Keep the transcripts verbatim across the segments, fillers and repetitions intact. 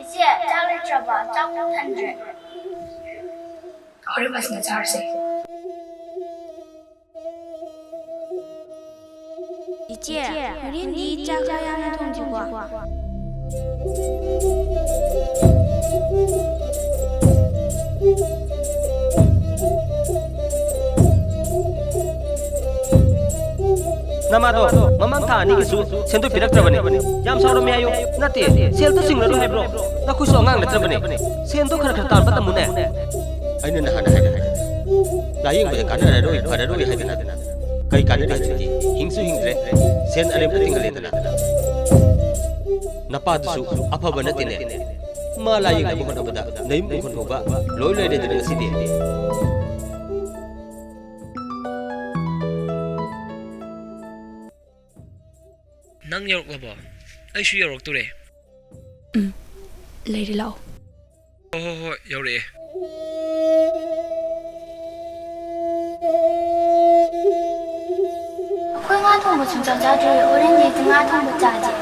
ꯏꯆꯦ, ꯆꯥꯛ ꯂꯩꯇ꯭ꯔꯕ? ꯆꯥꯛ ꯄꯨꯛ ꯊꯟꯗ꯭ꯔꯦ꯫ ꯍꯣꯔꯦꯟ ꯐꯖꯅ ꯆꯥꯔꯁꯦ꯫ ꯏꯆꯦ, ꯍꯣꯔꯦꯟꯗꯤ ꯆꯥꯛ ꯆꯥ ꯌꯥꯝꯅ ꯊꯣꯡꯁꯤꯀꯣ꯫ ꯅꯃꯥꯗꯣ ꯃꯃꯥꯡ ꯊꯥ ꯑꯅꯤꯒꯤꯁꯨ ꯁꯦꯟꯗꯣꯏ ꯄꯤꯔꯛꯇ꯭ꯔꯕꯅꯦ꯫ ꯌꯥꯝ ꯁꯥꯎꯔꯝꯃꯦ ꯍꯥꯏꯌꯨ꯫ ꯅꯠꯇꯦ, ꯁꯦꯜꯗꯣ ꯆꯤꯡꯂꯔꯣꯏ ꯍꯥꯏꯕ꯭ꯔꯣ? ꯅꯈꯣꯏꯁꯨ ꯑꯉꯥꯡ ꯅꯠꯇ꯭ꯔꯕꯅꯦ꯫ ꯁꯦꯟꯗꯣ ꯈꯔ ꯈꯔ ꯇꯥꯟꯕ ꯇꯝꯃꯨꯅꯦ꯫ ꯑꯩꯅ ꯅꯍꯥꯟ ꯍꯥꯏꯔꯦ ꯍꯥꯏꯗꯅ, ꯂꯥꯌꯦꯡꯕꯗ ꯀꯥꯟꯅꯔꯔꯣꯏ, ꯐꯔꯔꯣꯏ ꯍꯥꯏꯗꯅ꯫ ꯀꯩ ꯀꯥꯟꯅꯔꯤ ꯍꯧꯖꯤꯛꯇꯤ? ꯍꯤꯡꯁꯨ ꯍꯤꯡꯗ꯭ꯔꯦ, ꯁꯦꯟ ꯑꯔꯦꯝꯕ ꯇꯤꯡꯍꯜꯂꯦꯗꯅ꯫ ꯅꯄꯥꯗꯨꯁꯨ ꯑꯐꯕ ꯅꯠꯇꯦꯅꯦ꯫ ꯃꯥ ꯂꯥꯌꯦꯡꯅꯕ ꯍꯣꯠꯅꯕꯗ ꯅꯌꯨꯝ ꯏꯪꯈꯣꯜ ꯐꯥꯎꯕ ꯂꯣꯏ ꯂꯩꯔꯦꯗꯅ ꯉꯁꯤꯗꯤ꯫ ꯅꯪ ꯌꯧꯔꯛꯂꯕꯣ? ꯑꯩꯁꯨ ꯌꯧꯔꯛꯇꯣꯔꯦ꯫ ꯎꯝ, ꯂꯩꯔꯦ, ꯂꯥꯛꯑꯣ꯫ ꯍꯣꯏ, ꯍꯣꯏ, ꯍꯣꯏ, ꯌꯧꯔꯛꯑꯦ꯫ ꯑꯩꯈꯣꯏ ꯉꯥ ꯊꯣꯡꯕ ꯁꯨꯡꯆꯥ ꯆꯥꯗ꯭ꯔꯤ꯫ ꯍꯣꯔꯦꯟꯗꯤ ꯉꯥ ꯊꯣꯡꯕ ꯆꯥꯁꯦ꯫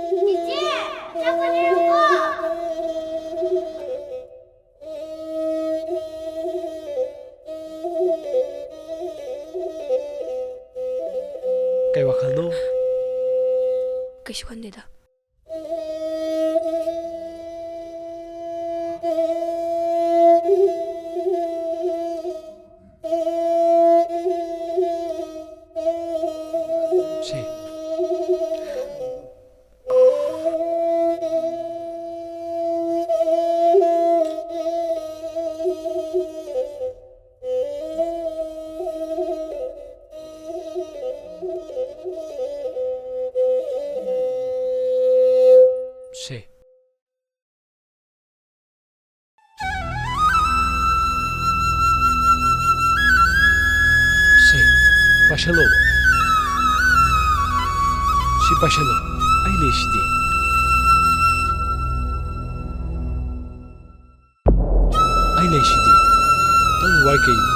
ꯆꯤꯆꯦ, ꯆꯥꯛ ꯆꯥꯅꯔꯛꯑꯣ꯫ ꯀꯩ ꯋꯥꯈꯜꯅꯣ? ꯀꯩꯁꯨ ꯈꯟꯗꯦꯗ꯫ ꯁꯦ꯫ ꯁꯦ꯫ ꯁꯦ, ꯄꯥꯏꯁꯜꯂꯣ꯫ ꯁꯤ ꯄꯥꯏꯁꯜꯂꯣ꯫ ꯑꯩ ꯂꯩꯁꯤꯗꯤ꯫ ꯑꯩ ꯂꯩꯁꯤꯗꯤ꯫ ꯅꯪ ꯋꯥꯏ ꯀꯩꯅꯣ?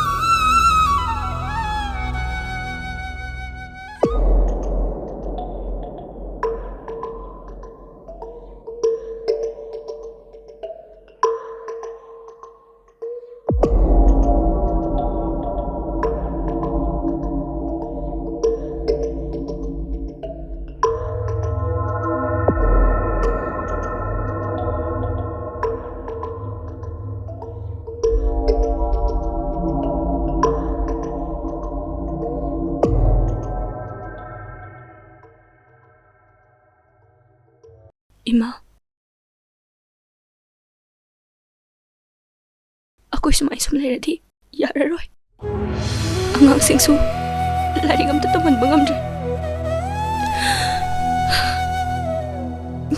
ꯏꯃꯥ, ꯑꯩꯈꯣꯏ ꯁꯨꯃꯥꯏ ꯁꯨꯝ ꯂꯩꯔꯗꯤ ꯌꯥꯔꯔꯣꯏ꯫ ꯑꯉꯥꯡꯁꯤꯡꯁꯨ ꯂꯥꯏꯔꯤꯛ ꯑꯝꯇ ꯇꯝꯍꯟꯕ ꯉꯝꯗ꯭ꯔꯦ꯫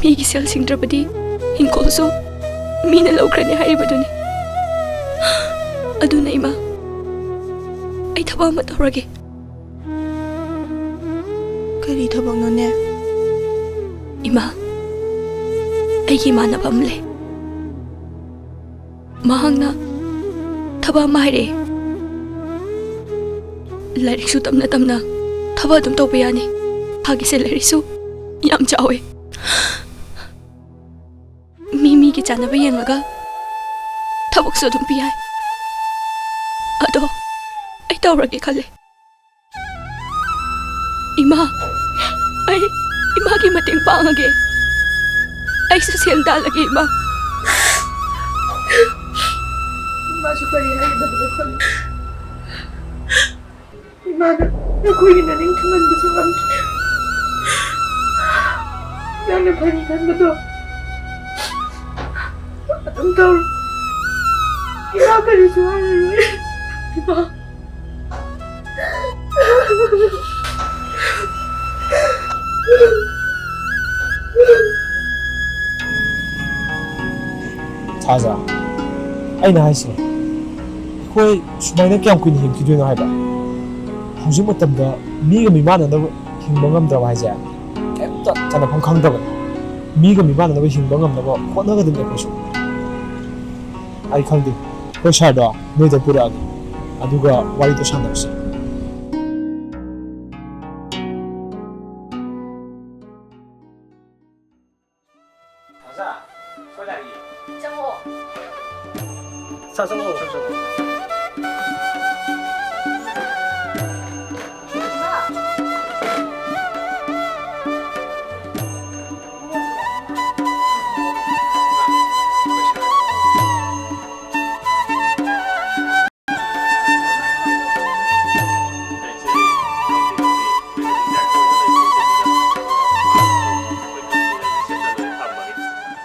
ꯃꯤꯒꯤ ꯁꯦꯜ ꯁꯤꯡꯗ꯭ꯔꯕꯗꯤ ꯏꯪꯈꯣꯜꯁꯨ ꯃꯤꯅ ꯂꯧꯈ꯭ꯔꯅꯤ ꯍꯥꯏꯔꯤꯕꯗꯨꯅꯤ꯫ ꯑꯗꯨꯅ ꯏꯃꯥ, ꯑꯩ ꯊꯕꯛ ꯑꯃ ꯇꯧꯔꯒꯦ꯫ ꯀꯔꯤ ꯊꯕꯛꯅꯣꯅꯦ? ꯏꯃꯥ, ꯑꯩꯒꯤ ꯏꯃꯥꯟꯅꯕ ꯑꯃ ꯂꯩ꯫ ꯃꯍꯥꯛꯅ ꯊꯕꯛ ꯑꯃ ꯍꯥꯏꯔꯛꯑꯦ꯫ ꯂꯥꯏꯔꯤꯛꯁꯨ ꯇꯝꯅ ꯇꯝꯅ ꯊꯕꯛ ꯑꯗꯨꯝ ꯇꯧꯕ ꯌꯥꯅꯤ꯫ ꯊꯥꯒꯤ ꯁꯦꯂꯔꯤꯁꯨ ꯌꯥꯝ ꯆꯥꯎꯋꯦ꯫ ꯃꯤ ꯃꯤꯒꯤ ꯆꯥꯅꯕ ꯌꯦꯡꯉꯒ ꯊꯕꯛꯁꯨ ꯑꯗꯨꯝ ꯄꯤ ꯍꯥꯏ꯫ ꯑꯗꯣ ꯑꯩ ꯇꯧꯔꯒꯦ ꯈꯜꯂꯦ꯫ ꯏꯃꯥ, ꯑꯩ ꯏꯃꯥꯒꯤ ꯃꯇꯦꯡ ꯄꯥꯡꯉꯒꯦ꯫ ꯑꯩꯁꯨ ꯁꯦꯜ ꯇꯥꯜꯂꯒꯦ, ꯏꯃꯥ꯫ ꯏꯃꯥꯁꯨ ꯀꯔꯤ ꯍꯥꯏꯒꯗꯕꯅꯣ ꯈꯪꯗꯦ꯫ ꯏꯃꯥꯅ ꯅꯈꯣꯏꯒꯤ ꯅꯅꯤꯡ ꯊꯨꯡꯍꯟꯕꯁꯨ ꯉꯝꯗ꯭ꯔꯦ꯫ ꯅꯪꯅ ꯐꯅꯤ ꯈꯟꯕꯗꯣ ꯑꯗꯨꯝ ꯇꯧꯔꯣ꯫ ꯏꯃꯥ ꯀꯔꯤꯁꯨ ꯍꯥꯏꯔꯔꯣꯏ꯫ ꯏꯃꯥ꯫ ꯊꯥꯖ, ꯑꯩꯅ ꯍꯥꯏꯁꯦ, ꯑꯩꯈꯣꯏ ꯁꯨꯃꯥꯏꯅ ꯀꯌꯥꯝ ꯀꯨꯏꯅ ꯍꯤꯡꯈꯤꯗꯣꯏꯅꯣ ꯍꯥꯏꯕ? ꯍꯧꯖꯤꯛ ꯃꯇꯝꯗ ꯃꯤꯒ ꯃꯤꯃꯥꯟꯅꯅꯕ ꯍꯤꯡꯕ ꯉꯝꯗ꯭ꯔꯕ ꯍꯥꯏꯁꯦ ꯀꯩꯝꯇ ꯆꯟꯅꯐꯝ ꯈꯪꯗꯕꯅꯤ꯫ ꯃꯤꯒ ꯃꯤꯃꯥꯟꯅꯅꯕ ꯍꯤꯡꯕ ꯉꯝꯅꯕ ꯍꯣꯠꯅꯒꯗꯕꯅꯤ ꯑꯩꯈꯣꯏꯁꯨ꯫ ꯑꯩ ꯈꯪꯗꯦ, ꯑꯩꯈꯣꯏ ꯁꯥꯔꯗꯣ ꯅꯣꯏꯗ ꯄꯨꯔꯛꯑꯒꯦ, ꯑꯗꯨꯒ ꯋꯥꯔꯤꯗꯣ ꯁꯥꯟꯅꯔꯁꯤ꯫ ꯆꯪꯉꯛꯑꯣ꯫ ꯁꯥꯔ, ꯆꯪꯉꯛꯑꯣ, ꯁꯥꯔ, ꯆꯪꯉꯛꯑꯣ꯫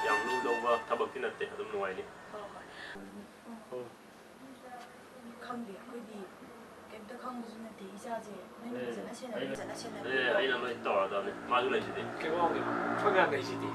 ꯌꯥꯝ ꯂꯨꯗꯧꯕ ꯊꯕꯛꯇꯤ ꯅꯠꯇꯦ, ꯑꯗꯨꯝ ꯅꯨꯡꯉꯥꯏꯅꯤ꯫ ꯍꯣꯏ, ꯍꯣꯏ꯫ ꯈꯪꯗꯦ, ꯑꯩꯈꯣꯏꯗꯤ ꯀꯩꯝꯇ ꯈꯪꯕꯁꯨ ꯅꯠꯇꯦ ꯏꯆꯥꯁꯦ꯫ ꯅꯪ ꯑꯦ, ꯐꯖꯅ ꯁꯦꯟꯅꯕ ꯑꯩꯅ- ꯐꯖꯅ ꯁꯦꯟꯅꯕ ꯑꯦ ꯑꯩꯅ ꯂꯣꯏ ꯇꯧꯔꯗꯕꯅꯤ꯫ ꯃꯥꯁꯨ ꯂꯩꯁꯤꯗꯤ꯫ ꯀꯩꯅꯣ ꯍꯪꯒꯦ, ꯑꯩꯈꯣꯏ ꯃꯌꯥꯝ ꯂꯩꯁꯤꯗꯤ꯫